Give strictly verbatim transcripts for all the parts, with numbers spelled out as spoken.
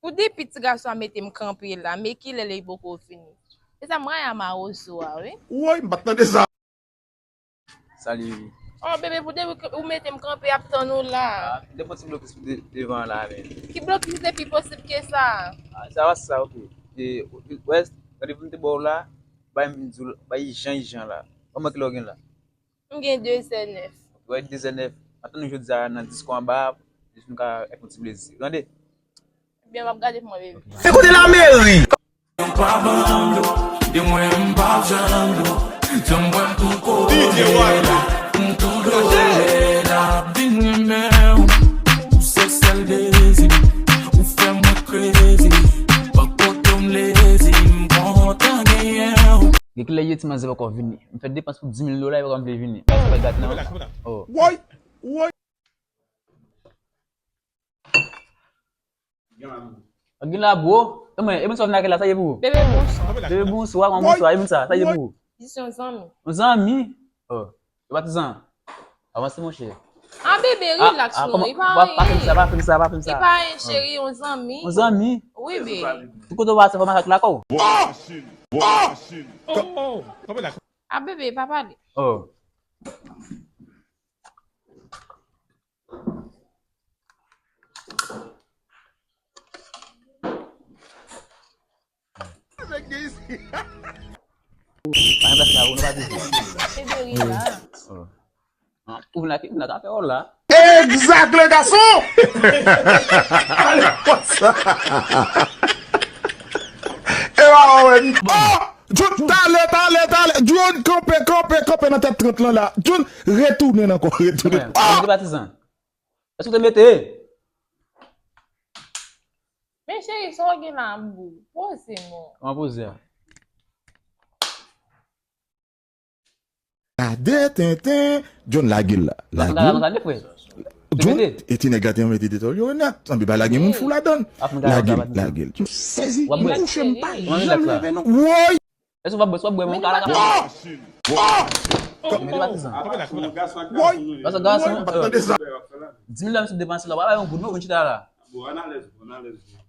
Pou depi ti gason an mete m kanpe la, men kilè li poko fini. Se sa m rayi a mawozo a, wi. Woy, m pa t tande sa. Salut. Oh, bebe, pou depi ou mete m kanpe ap tann ou la. Ah, de fon ti blokis pou de-, devan la, men. Ki blokis depi posib ke sa? Ah, sa va, sa, ok. E, wè, randevou m te ba w la, bay m di w, bay ijan, ijan la. Kòman kilè w gen la? M gen de zè nèf. Wè, de zè nèf. Antann nou jodi a nan disko anba, jis nou ka fè yon ti plezi. Tande? Ebyen, m ap gade pou mwen, bebe. Se kote lameri. Yo pa ban m dlo, di mwen m p ap janm dlo. Janm wè m tou kote la, m tou dole la. Vin renmen w, ou se sèl dezi m, ou fè mwen krezi. Ban kote m lezi, m kontan genyen w. Gen kilè ye ti manzè poko vini. M fè depans pou dis mil dola, li poko vle vini. Sa pa gate non. Oh. Woy, woy. Gen la, bro. E mwen, e moun sa w vin ak la, sa ye pou ou? Bebe, bonswa. Bebe, bonswa, kòman bonswa? E moun sa, sa ye pou ou? Jis yon zanmi. Yon zanmi? Oh, e patizan. Avanse, monchè. Ah, bebe, relax non, e pa anyen. Pa fè m sa, pa fè m sa, pa fè m sa. E pa anyen, cheri, yon zanmi. Yon zanmi? Wi, bebe. Tout kote w pase, fò w mache ak lakò w. Ah, bebe, pa pale. Oh. Pa gen plas la, ou nou pa bezwen. Bebe, relax. Oh. Ah, ou vin ak, vin ak afè w la. Egzak, le gason! Ale konsa. E pa wè ni. Oh! Jun, talè, talè, talè. Jun, kanpe, kanpe, kanpe nan tèt trant lan la. Jun, retounen ankò, retounen. Mwen, mwen te patizan. Èske w te mete? Men cheri, sa w gen la, boo? Poze non. Kòman poze a? Gade tenten, John lage l la. Lage l. John, e ti nèg la te mete detòl yo nèt. Sanble pa lage moun fou ladann. Lage l, lage l. Sezi, m kouche, m pa janm leve non. Woy! Èske w pa bwè, w pa bwè, men w ka lage. Mete patizan. Woy! Gason, gason, m pa tande sa. Dis mil dola m sot depanse la, w pa bay yon goud non, vin chita la.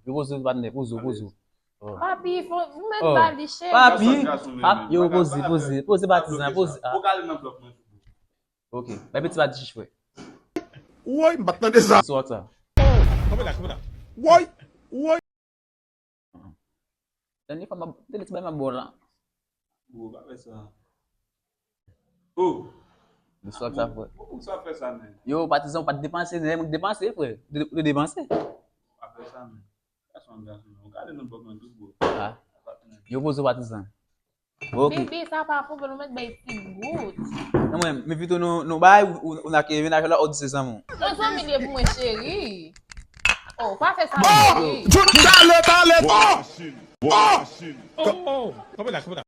Yo poze w, patnè, poze w, poze w. Oh. Papi, fò, ou mèt ba li, cheri. Papi, papi, yo, poze, poze, poze, patizan, poze. Ah. Ok, bay piti pa di chich, frè. Woy, m pa t tande sa. Sou WhatsApp. Woy, woy. Dènye fwa, m ap, tande ti bay m ap ba w la. Bro, pa fè sa. Oh. Bonswa, sa, frè. Ou sa fè sa, men. Yo, patizan, ou pa t depanse, men mwen depanse, frè. Ou te depanse. Pa fè sa, men. Gason, gason, ou gade nan bòk mwen tou, bro. Ah. Yo poze w, patizan. Ok. Bebe, sa pa pwoblèm, ou mèt bay ti gout. Non, mwen, men pito nou, nou bay, ou, ou, ou nake mennaj la, ou di se zanmi w. Yon zanmi li ye pou mwen, cheri. Oh, pa fè sa, cheri. Talè, talè. Oh, oh. Kanpe la, kanpe la.